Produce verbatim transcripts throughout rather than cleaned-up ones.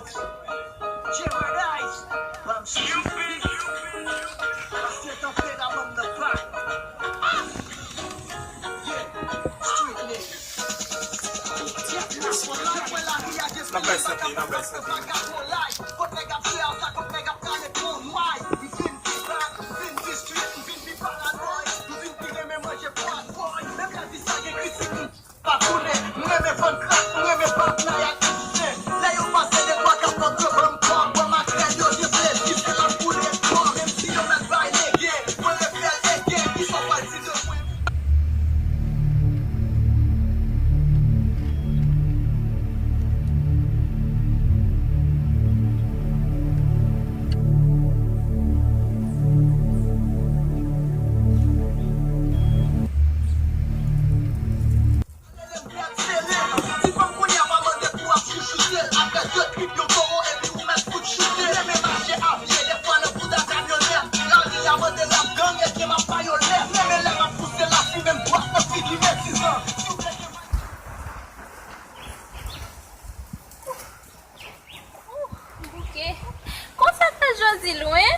Jeopardize! Bam, stupid! Pase tanpè nan banm nan pa. Yeah, street nigga. N ap bay sante, n ap bay sante. Bouke. Konsa fè Jozilwen?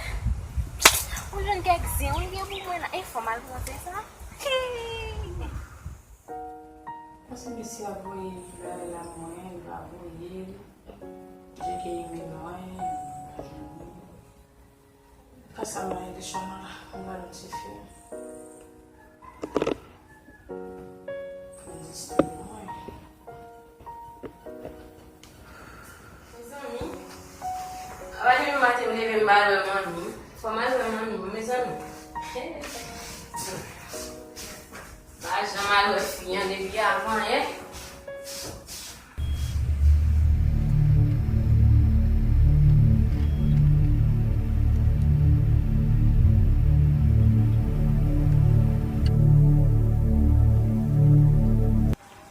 Ou jwenn kèk zen ou gen pou mwen la. E fò m al pran zen sa. Paske mesye a voye flè la mwen, li pa voye l. Cheke imèl mwen, li pa jwenn li. Pase mwen desann la, mwen ba l yon ti fè. Mwen distraire mwen. Mezanmi, a pa depi maten m leve m pa al wè manmi. Fò m al wè manmi m, mezanmi. M pa janm al wè fi an depi avan yè.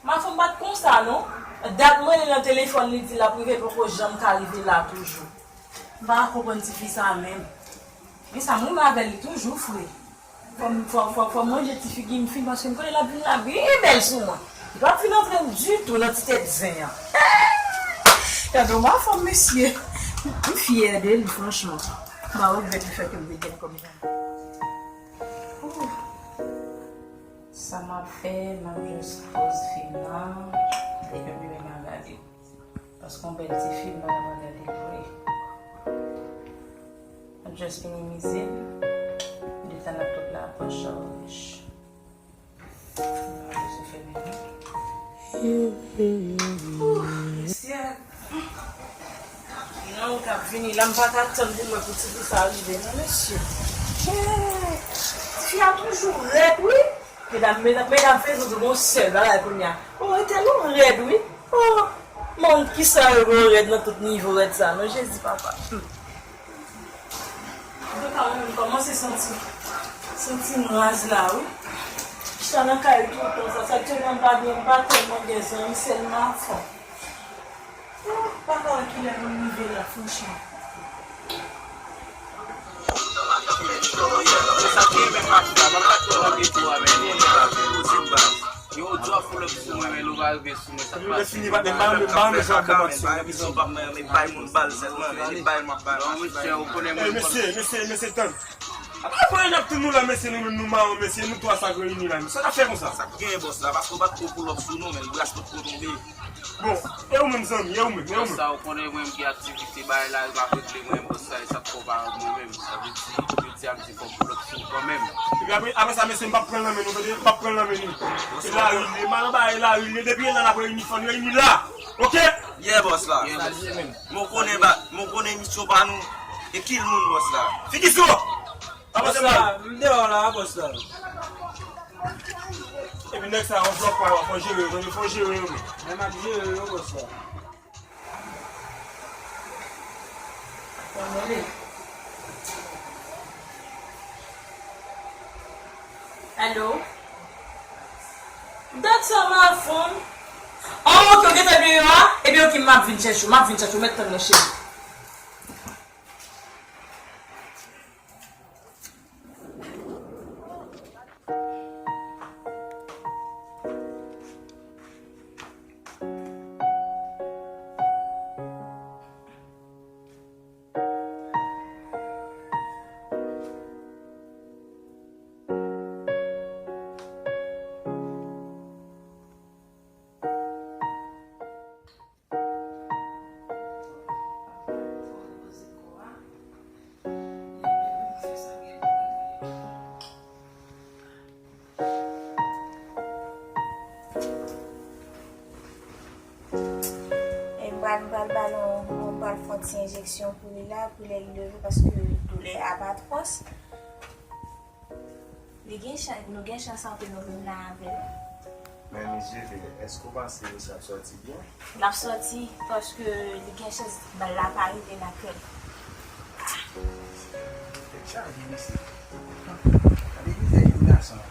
Mafanm pa t konsa non. Dat m rele nan telefòn li di l ap rive poko janm ka rive la toujou. M pa ka konprann tifi sa menm. Men sa m renmen avè l li toujou fre. Fò m fò fò fò m ranje ti figi m fin paske m konnen l ap vin la byen bèl sou mwen. Li p ap fin antre m ditou nan ti tèt zen an. Gade yon mafanm mesye. M fyè de li franchman. M pa regrèt lefètke m te gen l kòm zanmi. Sa m ap fè, m ap jis poze fim nan, epi m vin gade. Paske yon bèl ti fim, m pa ka pa gade l vre. M ap jis minimize l, letan n ap tout la pran chaj. M pa bezwen fè menm. Mesye, non, ou t ap vini la, m pa t atann pou mwen pou ti fi sa rive, non, mesye. Tifi a toujou rèd, wi. Medam, medam, medam, fè nou gon sèl bagay kounye a. Oh, e tèlman rèd, wi. Oh, moun ki sa yo gon rèd nan tout nivo rèd sa, non, Jezi, papa. Hmm. Antouka, mwen menm kòmanse santi, santi m raz la, wi. Chita nan kay toutan sa, sa tèlman m pa gen, m pa tèlman gen zanmi, sèl mafanm. Oh, m pa konnen kilè pou m rive la, franchman. Sa k gen menm mache la, mwen pa t konn randevou a, men li la, li poze baz. Yo, di w ap pull up sou mwen, men lè w pa rive sou mwen, sa k pase? Mwen fini, pa, men pa, men pa, men sa k pase, men pa, men pa, men bay moun bal sèlman, men se bay m ap bay. Non, mesye, ou konnen mwen. Mesye, mesye, mesye, tann. Apa fò n ap tann nou la, mesye, nou menm nou mawon, mesye, nou twa sa k reyini la, sa n ap fè konsa? Sa k gen, bòs la, paske w pa t ko pull up sou nou, men bras pa t ko tonbe. Bon, e ou menm, zanmi, e ou menm, e ou menm? Sa ou konnen mwen, m gen aktivite, bagay la, m ap regle mwen, bòs la, e sa k fè w pa wè mwen menm. Sa vle di, jodi a, m di fò m pull up sou ou kanmenm. Epi apre, apre sa, mesye, m p ap pran l nan men nou, tande? M p ap pran l nan men nou. Se lari l ye, m al anba, e lari l ye. Depi e la n ap reyini, fò n reyini la. Oke? Yeah, bòs la. Yeah, bòs la. Men w konnen ba, men w konnen misyon pa nou. E kill moun, bòs la. Figi sou! Bòs la, m deyò la, bòs la. Epi nèg sa, yon flòp pa w, fò jere yo, tande, fò jere yo. Men m ap jere yo, bòs la. Alo? Dat sa, ma fanm. Oh, ok, ou gentan deyò a? Ebyen, ok, m ap vin chèche w, m ap vin chèche w, mèt tann mwen, cheri. M pral ba l yon, m pral fè yon ti enjeksyon pou li la, pou lè l leve, paske doulè a pa twò. Li gen chans, nou gen chans anpil nou vin la avè l. Men mizye, èske w panse misye ap sòti byen? L ap sòti, paske li gen chans bal la pa rive nan kè l. Tèt chaje mesye. Gade mizè jèn gason an.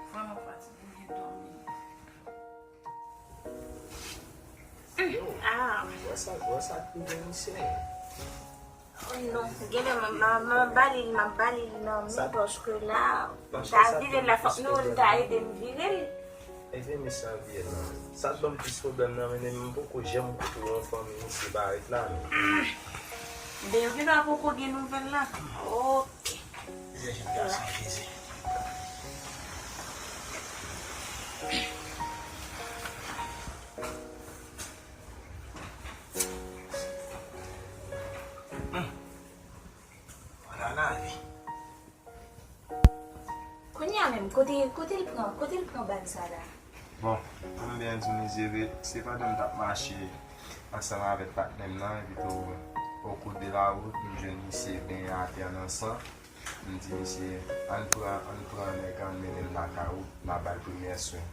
Vrèman fatige, m gen dòmi. Yo, ah, wè sa, wè sa k rive misye. Oh non, genlè m, m, m ap ba li, m ap ba li nan men, paske la, sa vire la, fòk nou ta ede m vire l. Ede misye an vire l. Sa k ban m plis pwoblèm nan, men m poko janm kote yon fanmi misye parèt la, non. Ben, yo genlè poko gen nouvèl la. Ok. Mizè jèn gason, Jezi. Hmm. Vwala lavi. Kounye a menm, kote, kote l pran, kote l pran bal sa la? Bon, pou m byen di w, mizere, se pandan m t ap mache ansanm avèk patnè m nan, epi tou, okou de la wout, m jwenn misye benyen atè nan san. M di misye, ann pran, ann pran nèg la, ann mennen l lakay ou, n a ba l premyè swen.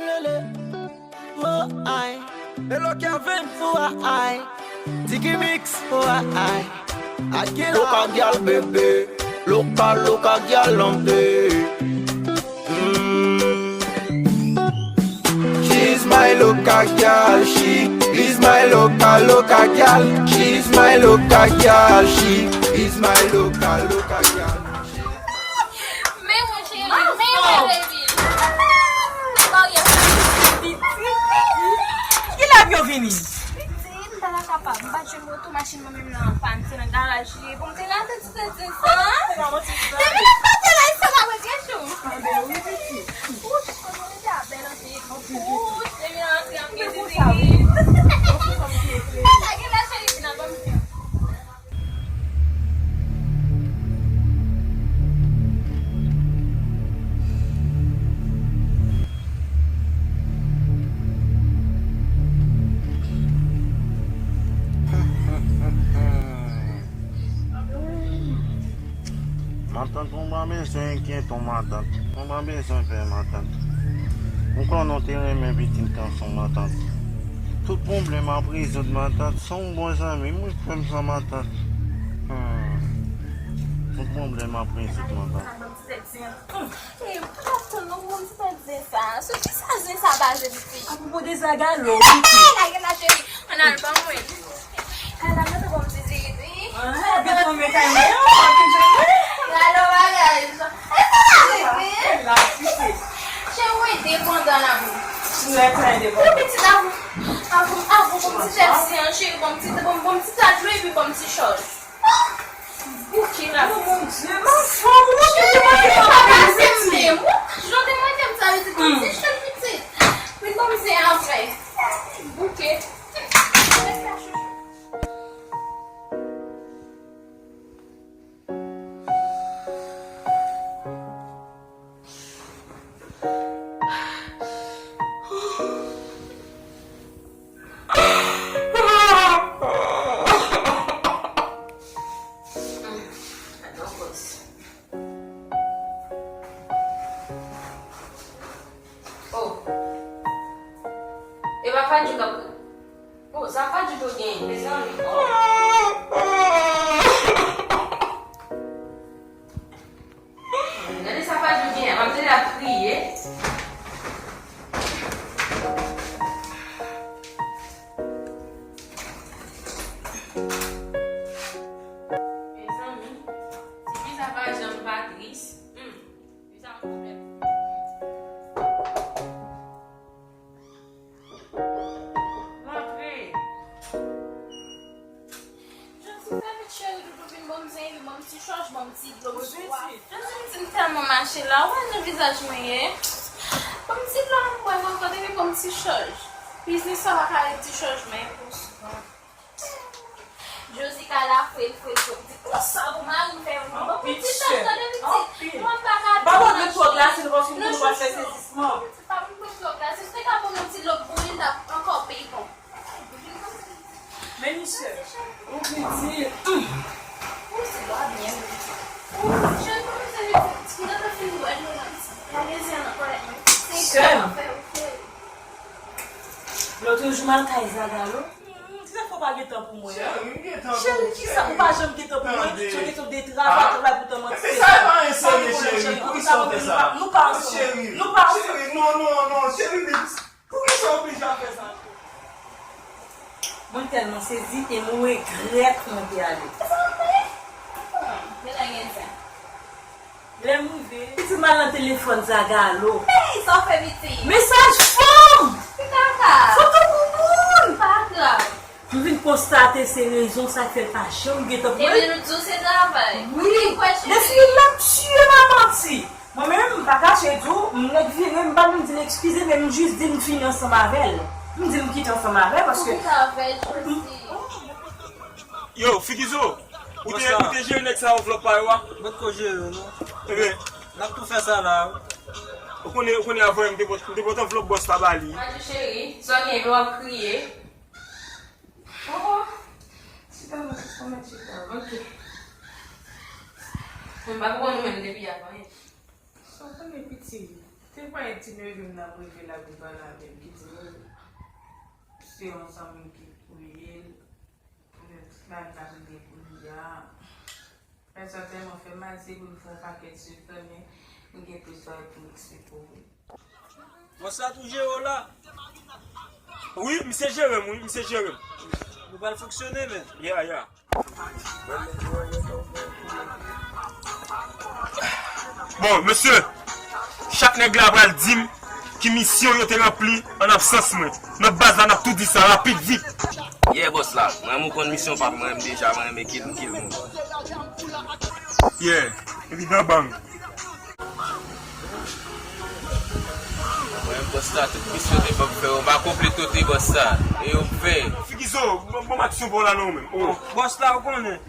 Lele, oh ay, Elo Kevin, oh ay, Diggy Mix, oh ay, Akila. Loka gyal bebe, loka, loka gyal lande. Mm. She's my loca gyal, she is my loca, loca gyal. She's my loca gyal, she is my loca, loca gyal. Men mon cheri, men mon baby. Nan baryè sa. Kilè yo vini? Pitit, m pa ta kapab. M pa t jwenn moto, machin mwen menm nan anpàn, se nan garaj li ye. Bon, m te rate ti tèt di sa. Depi lè m pa te la, sa pa mwen gen jou. Anben wi, pitit. Wouch, kote w rete a bèl anpil. Wouch, depi nan antre a m gen ti zigi. Sa gen la cheri, finalman m gen. Matant, mwen pa bezwen enkyete w, matant. Mwen pa bezwen pè, matant. Ou konnen w te renmen pitit gason, matant. Tout pwoblèm ap rezoud, matant. Se yon bon zanmi m wi, frè m, sa, matant. Hmm. Tout pwoblèm ap rezoud, matant. Sa ban m ti tèt zen. Hmm. E, m pa t ap tann non pou ban m ti tèt zen sa. Sou kisa zen sa baze, pitit? Apwopo de zagalo, pitit. Lage la, cheri. Ann al ban mwen. Kay la, mete bon ti ziri. Ah, gen fanmi kay mwen, oh, pa gen jwenn mwen. Gade bagay sa. E sa la, bebe? Cheri, ou endepandan la, bebe. Ou endepandan. Ou pitit avan, avan, avan, bon ti tèt zen an, cheri, bon ti, bon, bon ti tèt, epi bon ti chòz. Bouke la. Oh, mon Dieu, ma femme, ou pa pase m menm. Jan w te mande m sa, pitit, bon ti chòz, pitit. Vin ban m zen apre. Bouke. Oh. E pa Fadjou k ap, oh, sa Fadjou t genyen, mezanmi. Oh. Gade sa Fadjou genyen, m ap tande l ap kriye. Mezanmi, si fi sa pa janm pa tris, hmm, fi sa yon pwoblèm. Mwen Mwen mache la, ou wè jan vizaj mwen ye? Ban m ti dlo m bwè ankò, depi ban m ti chòj. Biznis sa pa ka ret ti chòj, men pou souvan. Josie ka la fwe l, fwe l, fwe l. Di, "Kòsa pou mari m fè yon bon ti chòj, tande pitit." Mwen pa ka. Pa ban nou twò glase, nou, paske nou pa fè sezisman. Pa ban nou twò glase, si w te ka ban nou ti dlo bouyi, l t ap ankò pi bon. Men misye, ou piti. Ou se lwa byen. Ou jèn kòmsi ti nan fin wè nou nan ti. Magazin nan kòlèt mwen. Sè m. Lòt jou m al kay Zagalo. Ti sa fò pa gen tan pou mwen. Cheri, kisa ou pa janm gen tan pou mwen? Se yon kesyon de travay, travay pou tan manti. Sa pa yon sèl cheri. Poukisa w fè sa? Nou pa ansanm. Nou pa ansanm. Non, non, non, cheri. Poukisa w oblije ap fè sa? Mwen tèlman sezi e mwen regrèt mwen te ale. Sa vre? Genlè gen sa. Lè m rive, pitit m al nan telefòn Zagalo. Hey, sa w fè pitit? Mesaj fanm! Ki kaka? Foto bouboun! Pa grav. M vin konstate se rezon sa k fè l pa janm gen tan pou mwen. Epi nou di w se travay. Wi. Lespri l ap tiye m a manti. Mwen menm, m pa kache di w, m nèk vire, m pa menm di l eskize, men m jis di l m fini ansanm avè l. M di l m kite ansanm avè l, paske. Ou kite avè l, Josie. Yo, Figizo, ou te, ou te jere nèg sa yo vlòg pa yo a? Mwen t ko jere yo, non. Ebyen. N ap tou fè sa la, wi. Ou konnen, ou konnen avè m te pot, m te pot anvlòp bòs la ba li. Adjou cheri, sa w gen w ap kriye. Oh, oh. Chita non, kòman chita? Ok. Mwen pa konn ou menm depi avan. Sa w konnen piti, te pa yon ti neve m nan rive la pou pale avè m ki di m se yon zanmi ki touye l. Bagay la rive kounye a. Bagay sa tèlman fè m mal, se pou m fè yon pakèt sekrè, men m gen plis bagay pou m eksplike w. Bòs la tou jere w la? Wi, misye jere m, wi, misye jere m. Nou pral fonksyone, men. Ya, ya. Bon, mesye, chak nèg la pral di m ki misyon yo te ranpli an absans mwen. Nan baz la, n ap tou di sa rapid, vit. Yeah, bòs la. Mwen, m konn misyon pa m, mwen, m deja, mwen, renmen kill, kill moun. Yeah, evidan, bang. Mwen, bòs la, tout misyon te ban m fè, yo pa konpletote, bòs la. E yo fè. Figizo, bon, bon aksyon pa w la non, ou menm. Oh. Bòs la, ou konnen.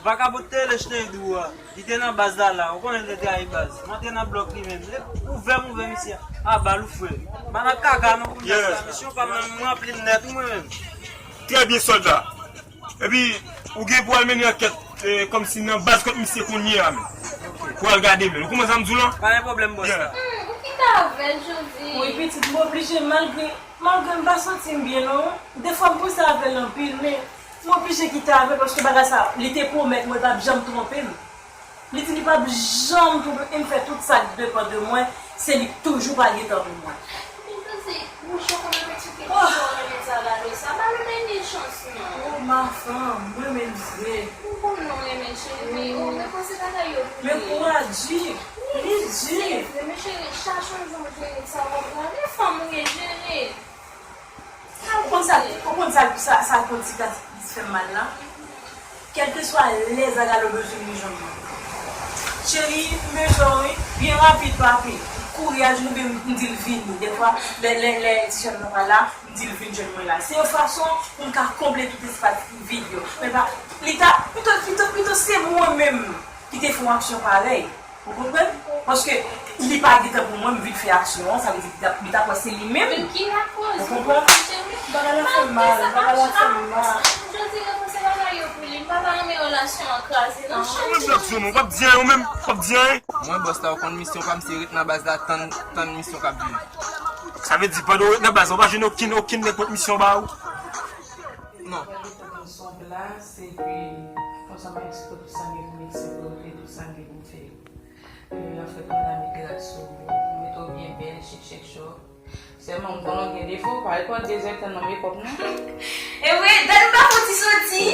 Vakabon te rele Schneider a. Li te nan baz la la. Ou konnen l te trayi baz. M antre nan blòk li menm. Li ouvè m ouvè misye. A bal ou frè. M pa nan kaka non pou nèg sa. Misyon pa m nan m ranpli l nèt wi mwen menm. Trè byen sòlda. Epi ou gen pou al mennen ankèt eh, kòmsi nan baz kont misye kounye a menm. Pou al gade menm. Ou konprann sa m di w lan? Pa gen pwoblèm bòs la. Hmm, ou kite avè l, Josie. Wi pitit, m oblije malgre, malgre m pa santi m byen non. Defwa m panse avè l anpil, men m oblije kite avè l paske bagay sa, li te pwomèt mwen l p ap janm twonpe m. Li di li p ap janm twonpe m, e m fè tout sa k depann de mwen, se li k toujou pa gen tan pou mwen. Epi Josie, bouch ou konn ap eksplike kisa w renmen Zagalo sa, ba l yon dènye chans non. Oh, ma femme, m renmen l vre. M konnen w renmen l, cheri, men ou repanse bagay yo pou li. Men kou a di, li di. Se vre, men cheri, chache yon jan w jere sa, w konprann? E fanm ou ye, jere l. Ou konn sa, ou konn sa, sa, sa konn ti ka fè m mal la? Kèlkeswa lè Zagalo bezwen m, li jwenn mwen. Cheri, m bezwen w wi, byen rapid, papi. Kouri ajoune oubyen m di l vini. Dèfwa, lè, lè, lè ti jèn nan pa la, m di l vin jwenn mwen la. Se yon fason pou m ka konble tout espas vid yo. Men pa, li ta, pito, pito, pito se mwen menm ki te fè yon aksyon parèy. Ou konprann? Paske li pa gen tan pou mwen, m vin fè aksyon an, sa vle di li ta, li ta kwè se li menm. Men ki lakoz? Ou konprann? Bagay la fè m mal, bagay la fè m mal. Jodi repanse bagay yo pou li, m pa ta renmen relasyon an kraze non. Ou menm blòk zo non, w p ap di anyen, ou menm, w p ap di anyen. Mwen bòs la, ou konn misyon pa m se ret nan baz la, tann, tann misyon k ap vini. Sa vle di pandan w ret nan baz la, ou pa jwenn okenn, okenn nèg pot misyon ba ou? Non. Mwen ret tann misyon an plas, epi konsa m eksplike tout sa m gen pou m eksplike, tout sa m gen pou m fè. Yo fè tout la met rad sou ou, mete w byen bèl, chèk chèk chòk. Sèlman m konnen w gen defo, pa ret pran dezè tan nan mekòp non. E vre, dat ou pa fè w ti soti.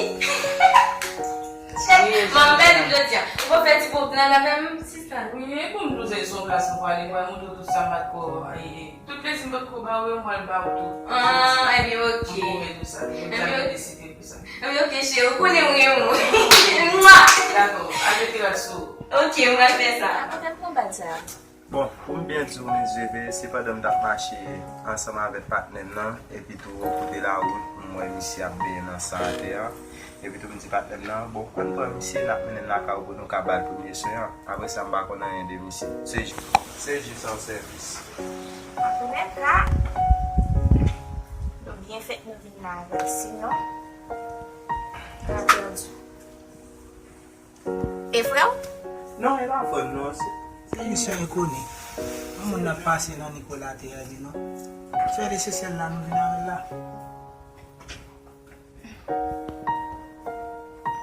Chèk, m ap bèl jodi a. Ou pa fè ti pwòp nan la menm, sista. Wi, e pou m douz èd sou yon plas m pwale, m pral montre w tout sa m pa t ko, e, e, tout plezi m pa t ko ba ou yo, m pral ba ou tou. Ah, ebyen, oke. M pwomèt ou sa, jodi a m deside pou sa. Ebyen, oke, cheri, ou konnen m renmen w. Mwa! Dakò, al mete rad sou ou. Ok, mwen fè sa. Kote m pran bal sa? Bon, pou m byen di w, Miss Veve, se pandan m t ap mache ansanm avèk patnè m nan, epi tou o kote lawout, m wè misye ap benyen nan san atè a. Epi tou m di patnè m nan, bon, ann pran misye, n ap mennen l lakay ou pou nou ka ba l premye swen an. Apre sa, m pa konn anyen de misye. Se jis, se jis yon sèvis. Antouka, nou byen fèt nou vin la avè l, sinon, n a pèdi. E frè w? Non, e pa frè m non, se. Se jis yon enkoni. Yon moun n ap pase nan Nikola te a li non. Fè lesesyèl la nou vin avè l la.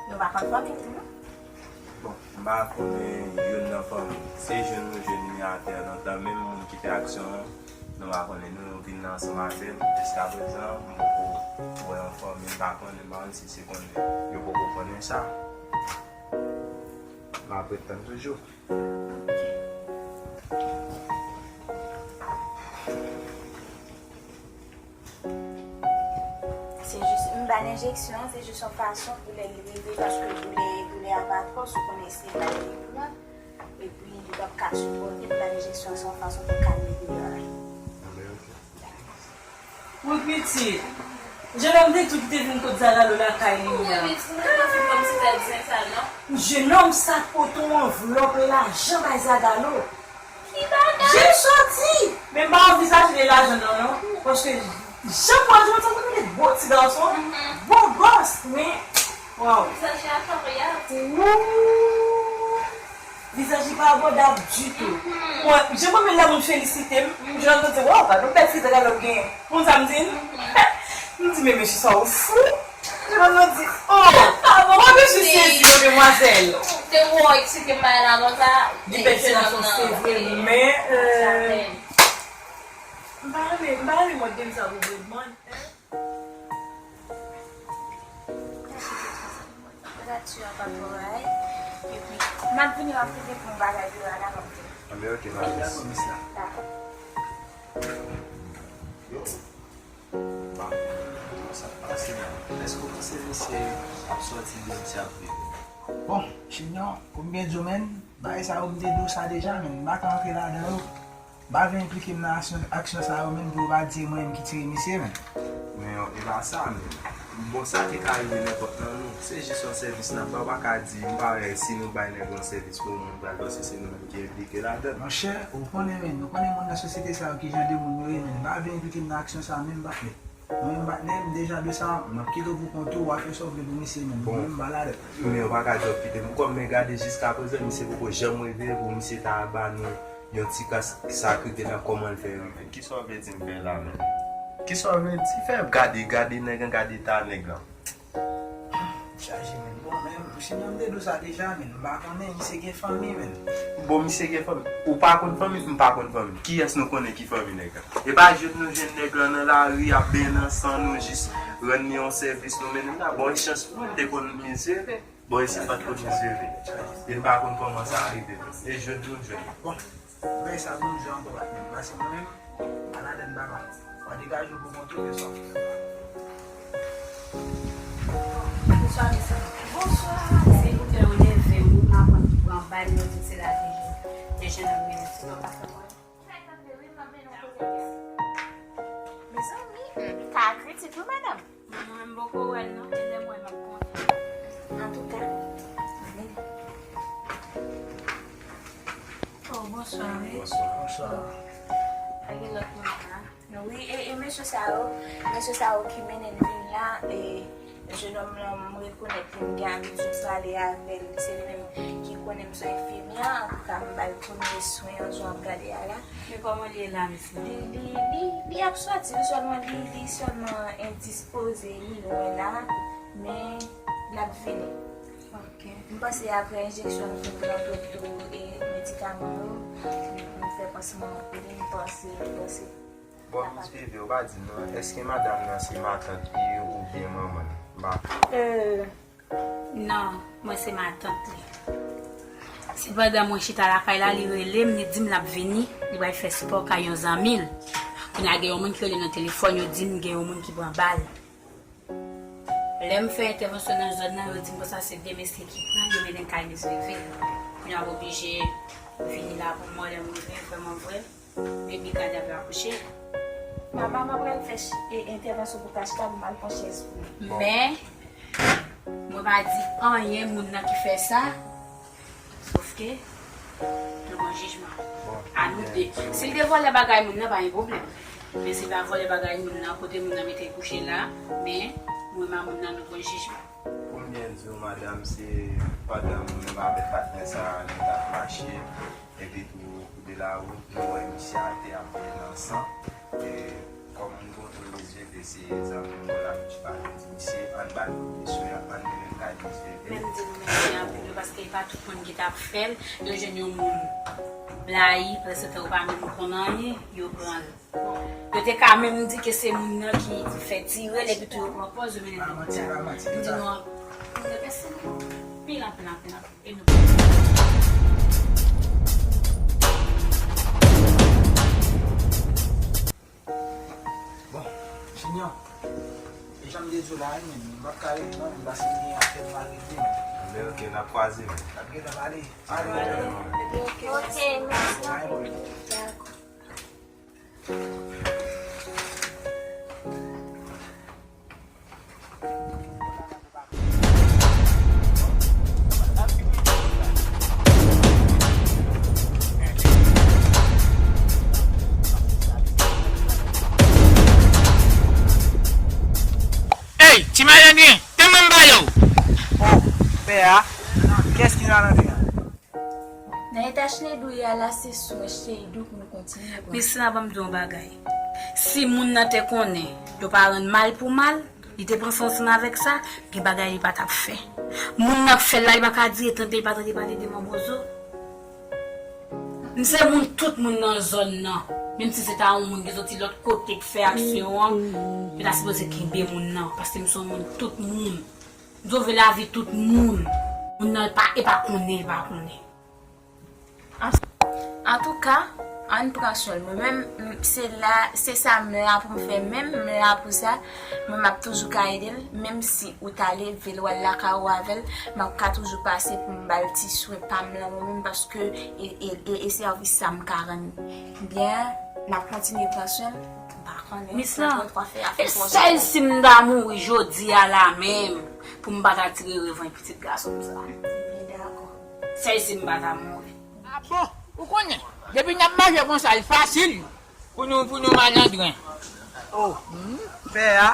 Nou pa konn fanmi l tou non. Bon, m pa konnen youn nan fanmi l. Se jwenn nou jwenn li atè nan tan menm moun ki fè aksyon an, nou pa konnen nou vin ansanm avè l. Jiskaprezan, m poko wè yon fanmi, m pa konnen, m pa konn si se konnen yo poko konnen sa. M ap ret tann toujou. Se jis, m ba l enjeksyon an, se jis yon fason pou lè l rive, paske doulè, doulè a pa twò, si w konnen se mal li pran, epi li p ap ka sipòte, m ba l enjeksyon an, se yon fason pou kalme doulè a. Wi pitit, jenòm te tou ki te vin kot Zagalo lakay li a. Wi pitit, mwen pa fin kòmsi fè l zen sa non. Jenòm sa pote yon anvlòp lajan bay Zagalo. Ki bagay? Jan l sòti! Men m pa anvizaje li lajan nan non. Paske jan pou al jwenn sa pou li bo ti gason, bo gòs, men waw. Vizaj li a tanpeyat. Wouy! Vizaj li pa abòdab ditou. Mwen, jan mwen menm lè moun felisite m, m jwenn nan di, waw, gad yon bèl fizaj Zagalo genyen. Konn sa m di l? M di, men mesye sa ou fou. Jwenn nan di, oh! Mwen mesye sezi yo demwazèl. Te wè w eksite m bay la konsa. Li bèl ti gason se vre, men euh, m pa renmen, m pa renmen mòd de m sa pou vre, man. Gratitude an pa twò bay. Epi, m ap vini, m ap vini pou yon bagay pou yo al avan m vini. Anben, ok, m ap vini. Dakò, miss la. Dakò. Yo, m pa konn kòman sa ap pase la. Èske w panse misye ap sòti depi misye ap vini? Bon, Junior, pou m byen di w, menn, bagay sa yo, m te di w sa deja, menn, m pa ka antre ladan yo. M pa vle enplike m nan aksyon, aksyon sa yo menm pou yo pa di se mwen menm ki tire misye menm. Men e pa sa menm. Bon, sa te ka rive nenpòt nan nou. Se jis yon sèvis n ap ba w, pa ka di, m pa wè si nou bay nèg yon sèvis pou yon moun pral panse se nou menm ki enplike ladan l. Monchè, ou konnen menm, nou konnen moun nan sosyete sa yo kijan de moun yo ye menm. M pa vle enplike m nan aksyon sa menm, m pa vle. Mwen menm patnè m, deja de sa, m ap kite w pou kont ou, w a fè sa w vle pou misye menm. Mwen menm m pa ladan l. Men ou pa ka di w ap kite m kòm, men gade jiskaprezan misye poko janm reve pou misye ta ba nou yon ti kras sa k rete nan kòman l fè rive. Kisa w vle di m fè la menm? Kisa w vle di fè? Gade, gade nèg lan, gade eta nèg lan. Chaje menm. Bon, men, sinon m te di w sa deja, menm. M pa konnen, misye gen fanmi, menm. Bon, misye gen fanmi. Ou pa konn fanmi, m pa konn fanmi. Kiyès nou konnen ki fanmi nèg la? E pa jwenn nou jwenn nèg lan nan lari, ap benyen nan san, nou jis rann li yon sèvis, nou mennen l la. Bon, e chans pou nou, m te konn mizere. Bon, e si m pa t konn mizere. E m pa konn kòman sa rive. E jwenn nou jwenn. Bon. Bagay sa bon jan ankò patnè m, paske mwen menm, pa ladann papa. W a degaje w pou kont ou, men sa w fè. Bonswa mesye. Bonswa. Se pou fè yo leve wi, m aprann ki pran bal, yo di se la te jwenn. Te jwenn nan men ti lòm pa fè mwen. Mezanmi, ka kritik wi madanm. Mwen menm m poko wè l non, e lè m wè l m ap konnen. Antouka, vini. Oh, bonswa wi. Bonswa. Bonswa. Pa gen lòt moun la? Wi, e, e mesye sa yo, mesye sa yo ki mennen n vin la, e jenòm lan m rekonèt li, m gen abitid pale avè l, se li menm ki konnen m se enfimyè, antouka m ba l premye swen an jan w ap gade a la. Men kòman l ye la, mesye? Li, li, li, li ap sòti, li sèlman, li, li sèlman endispoze, li lwen la, men l ap vini. Ok. M panse apre enjeksyon m fin pran tou, tou, e medikaman yo, m fè pansman pou li, m panse, m panse. Bon, Miss Veve, ou pa di m non, èske madanm nan se matant li oubyen manman l? M pa. Euh, Non, mwen se matant li. Se pandan mwen chita lakay la, li rele m, li di m l ap vini, li pral fè spò kay yon zanmi l. Kounye a gen yon moun ki rele nan telefòn, yo di m gen yon moun ki pran bal. Lè m fè entèvansyon nan zòn nan, yo di m konsa se de mesye ki pran l, yo mennen l kay Miss Veve. M ap oblije vini la pou mwen, lè m rive, vrèman vre, depi Kadi ap akouche. Mama, mwen pral fè ch-, e, entèvansyon pou Kashka, m al pran chèz pou li. Men, mwen pa di anyen moun nan ki fè sa, sofke nou pran jijman. A nou de. Si l te vòlè bagay moun nan, pa gen pwoblèm. Men se pa vòlè bagay moun nan, kote moun nan mete l kouche la, men mwen, ma moun nan, nou pran jijman. Pou m byen di w, madanm, se pandan mwen menm avèk patnè sa a, nou t ap mache, epi tou, kou de lawout, nou wè misye atè ap veye nan san. E kòm m kontwole zye, e se zanmi m, bon, la, m ti pale di misye, ann ba l kote swen an, ann mennen l kay misye. Men m di nou mèsi anpil, wi, paske e pa tout moun ki t ap fè l, yo jwenn yon moun blayi, pandan se tan yo pa menm konn anyen, yo pran l. Yo te ka menm di ke se moun nan ki fè tire l, epi tou yo pran pòz, yo mennen l lopital. M di nou, anpil, anpil, anpil, anpil, anpil. E nou Bon, Junior, e jan m te di w la, men, m p ap ka rete non, men, paske m gen afè m al regle, men. Anben, ok, n ap kwaze, men. N ap gentan pale. Bye, bye. Ok, mèsi anpil. Dakò. Ey, ti malandren, tann mwen m pale w! Oh, pè a, kiyès ki malandren an? Nan eta Chnedou ye a la, se swen Cheydou pou nou kontinye pran. Priscilla, ban m di w yon bagay. Si moun nan te konnen yo pa rann mal pou mal, li te panse ansanm avèk sa, gen bagay li pa t ap fè. Moun nan k fè l la, li pa ka dire tande, li pa tande pale de manbozo. M se moun tout moun nan zòn nan. Menm si se ta yon moun ki soti lòt kote k fè aksyon an, yo ta sipoze kenbe moun nan, paske m se yon moun tout moun. M sove lavi tout moun. Moun nan pa, e pa konnen, e pa konnen. An, antouka, ann pran swen l. Mwen menm, m, se la, se sa m la pou m fè menm, m la pou sa. Mwen, m ap toujou ka ede l, menm si ou ta leve l, w al lakay ou avè l, m ap ka toujou pase pou m ba l ti swen pa m lan mwen menm, paske e, e, e, e sèvis sa m ka rann byen, n ap kontinye pran swen l. M pa konnen. Misla, e sèl si m ta mouri jodi a la menm pou m pa ta tire revanj pitit gason m sa. Ebyen, dakò. Sèl si m pa ta mouri. A bon, ou konnen, depi n ap mache konsa, l fasil pou nou, pou nou malandren. Oh, pè a,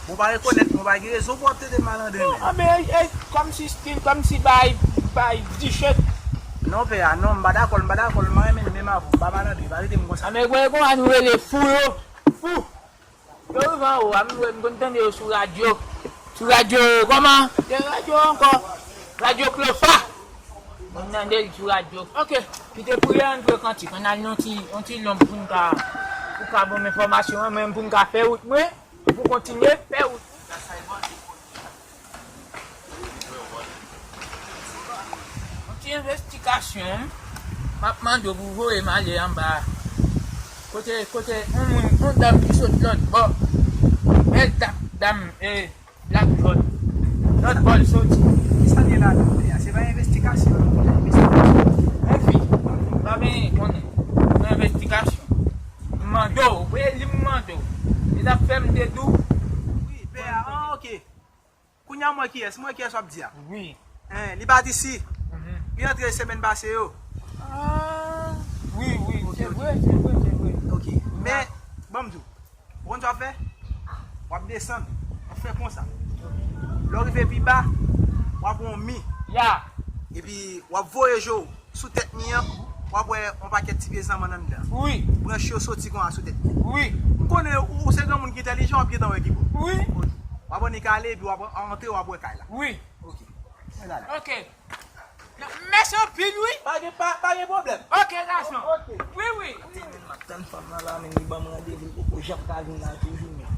bon, pa rekonèt, bon, pa gen rezon pou w ap trete m malandren, non, men. Anben, e, e, kòmsi stil, kòmsi bay, bay dichèt. Non, pè a, non, m pa dakò, m pa dakò, m pa renmen l menm avè w, m pa malandren, pa trete m konsa. Anben, konnen kòman nou rele fou yo, fou. Yo rive anwo a, m wè, m konn tande yo sou radyo. Sou radyo, kòman? Ki radyo ankò? Radyo Klofa. Mwen tande l sou radyo. Ok, kite priyè ann jwe kantik. Ann al nan ti, yon ti lonb pou n ka, ou ka ban m enfòmasyon an, mwen pou n ka fè wout mwen, pou kontinye fè wout. Yon ti envestigasyon, m ap mande w pou voye m ale anba a. Kote, kote, yon moun, yon dam ki sot lòt bò. Bèl dam, dam, e, blak jòn. Lòt bò l soti. Kisa l ye la, doktè a? Se pa envestigasyon, non, se envestigasyon. Anfen, m pa benyen konnen. Yon envestigasyon. M mande w, wi, li m mande w. Li t ap fè m te di w. Wi, pè a, ah, ok. Kounye a m wè kiyès, m wè kiyès w ap di a. Wi. Hein, li pa t isi. Mhm. Li antre semèn pase yo. Ah, wi, wi, se vre, se vre, se vre. Ok. Men, ban m di w. Ou konn sa w ap fè? W ap desann. W ap fè konsa. Lè w rive pi ba, w ap wè yon mi. Ya. Epi, w ap voye je w sou tèt mi an, w ap wè yon pakèt ti pye zanmann anndan. Wi. Branch yo soti konsa sou tèt mi. Wi. M konnen ou, ou se granmoun ki entèlijan, w ap gentan wè ki bò. Wi. Ok. W ap annik ale, epi w ap antre, w ap wè kay la. Wi. Ok. Mwen ale. Ok. Mèsi anpil, wi. Pa gen, pa, pa gen pwoblèm. Ok, gason. Ok. Wi, wi. M ap tann fanm nan la, men li ban m randevou, li poko janm ka vin la toujou, men.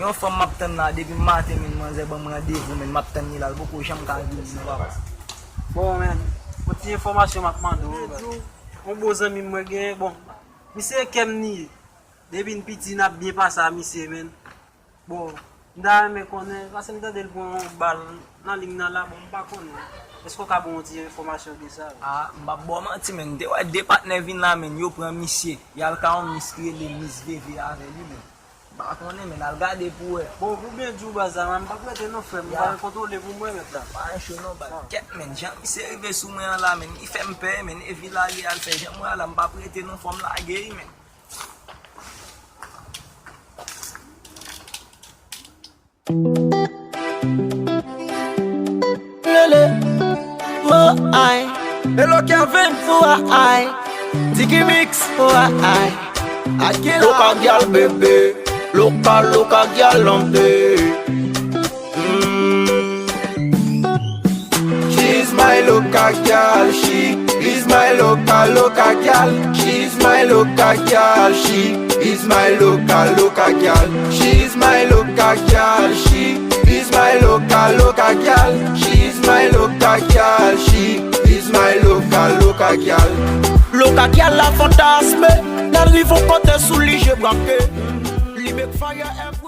Yon fanm m ap tann la depi maten, men manzè ban m randevou, men m ap tann li la, l poko janm ka vini non, papa. Bon, men, yon ti enfòmasyon m ap mande w, baz. Yon bon zanmi m mwen gen, bon, misye kè m li ye. Depi n piti, n ap byen pase a misye, men. Bon, m ta renmen konnen, paske m tande l pran yon bal nan liy nan la, bon, m pa konnen. Èske w ka ban yon ti enfòmasyon de sa? Ah, m p ap ba w manti, men. M te wè de patnè vin la, men, yo pran misye. Y al ka yon mis ki rele Mis Veve avè li, men. M pa konnen, men, al gade pou wè. Bon, pou byen di w baz la, m p ap rete non, frè m. M pa kontwole pou mwen, mèt la. Pa cho non, baz. Kèt, men, jan misye rive sou mwen an la, men, li fè m pè, men, e vilaj al fè jan mwen la, m p ap rete non, fò m lage li, men. Lele, oh ay. Hello Kevin, oh ay. Tiki Mix, oh ay. Akila. Loka gyal bebe, loka, loka gyal ante. Mm. She's my loca gyal, she is my loca, loca gyal. She's my loca gyal, she is my loca, loca gyal. She's my loca gyal, she is my loca, loca gyal. She's my loca gyal, she is my loca, loca gyal. Loka gyal la fantasme, nan rive yon kote sou li je brake. Li make fire every